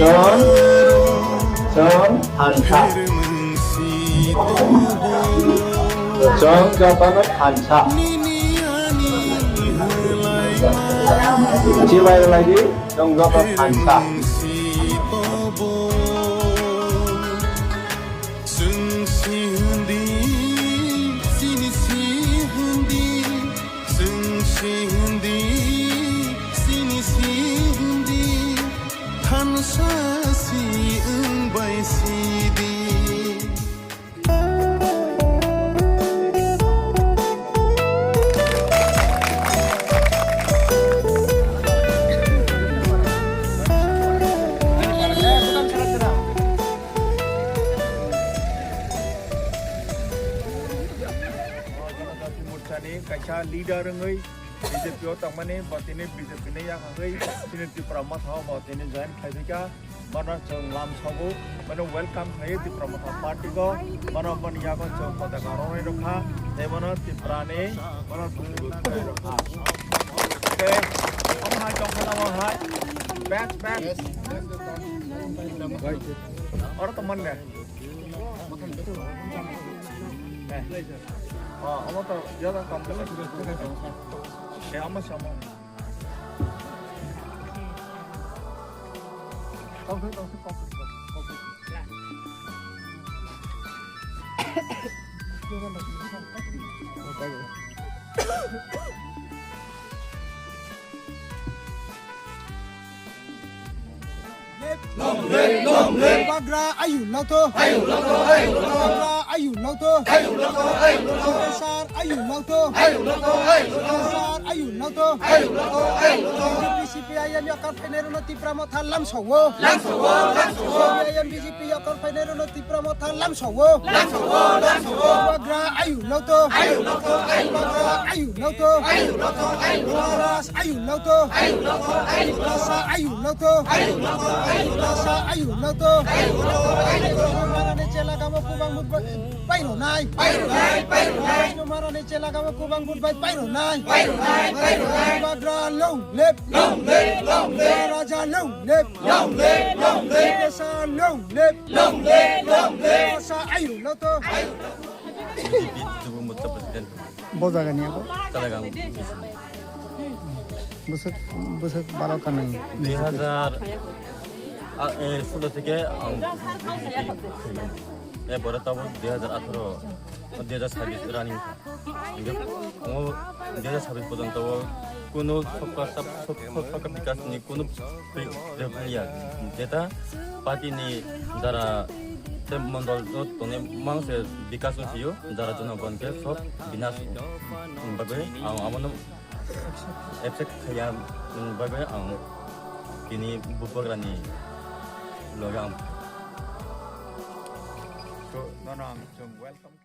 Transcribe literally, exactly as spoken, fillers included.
Chwng, chwng thansa. Chwng jotono thansa. Chibai rwlai di, chwng joto thansa. Chwng si hwn di, chini si hwn di, chwng si hwn di, chini si hwn di, thansa si wng bai si di. Janajati Morchani kaisa leader wngwi B J P o tongmani, bo tini B J P ni yakhagwi chini Tipra Motha o bo tini join khlaiphaikha. Bono chwng lamsogo, bono welcome khlaiwi Tipra Motha party o, bono boni yago chwng potaka rwnai rwkha, tei bono Tripura ni bono thwngwi rwkha. Tei omo hai tongkha, omo hai best, best. Oro tongmani de. Eh. Oh, omo to yago tongkha. Eh, omo samo. Long live, long live. Bagra ayu loto. Ayu loto, ayu loto. Bagra ayu loto. Ayu loto, ayu loto. Sar ayu loto. Ayu loto, ayu loto. Sar ayu loto. Ayu loto, ayu loto. B J P C P I M yakar phainai rwno Tipra Motha lamsogo. Lamsogo, lamsogo. C P I M B J P yakar phainai rwno Tipra Motha lamsogo. Lamsogo, lamsogo. Bagra ayu loto. Ayu loto, ayu loto. Bagra ayu loto. Ayu loto, ayu loto. Ras ayu loto. Ayu loto, ayu loto. Rasa ayu loto. Ayu loto, ayu loto. Rasa ayu loto. Ayu loto, ayu loto. Marani chela gamo kubang mut bai, bai ronai. Bai ronai, bai ronai. Marani chela gamo kubang mut bai, bai ronai. Bai ronai, bai ronai. Bagra long live. Long live, long live. Raja long live. Long live, long live. Rasa long live. Long live, long live. Rasa ayu loto. Ayu loto. B J P Yuva Morcha President. Bo jaga ni abo? Talagang. Bwswk, bwswk baro kanwi. Dui hazar, ah, eh, solo theke ang B J P. Eh, boro tabuk dui hazar atharo, dui hazar sabbish running. Hingke omo dui hazar sabbish porjonto o kunu sabka sab-, sab-, sab-, sabka bikas ni kunu pri-, pri-, ya. Jeta party ni jara tei mondol o tongnai mang se bikas wng sio, jara jonogon khe sob binas wng bagwi ang abono accept khaiya wng bagwi ang tini bubagrani loge ang. So, nono ang chwng welcome.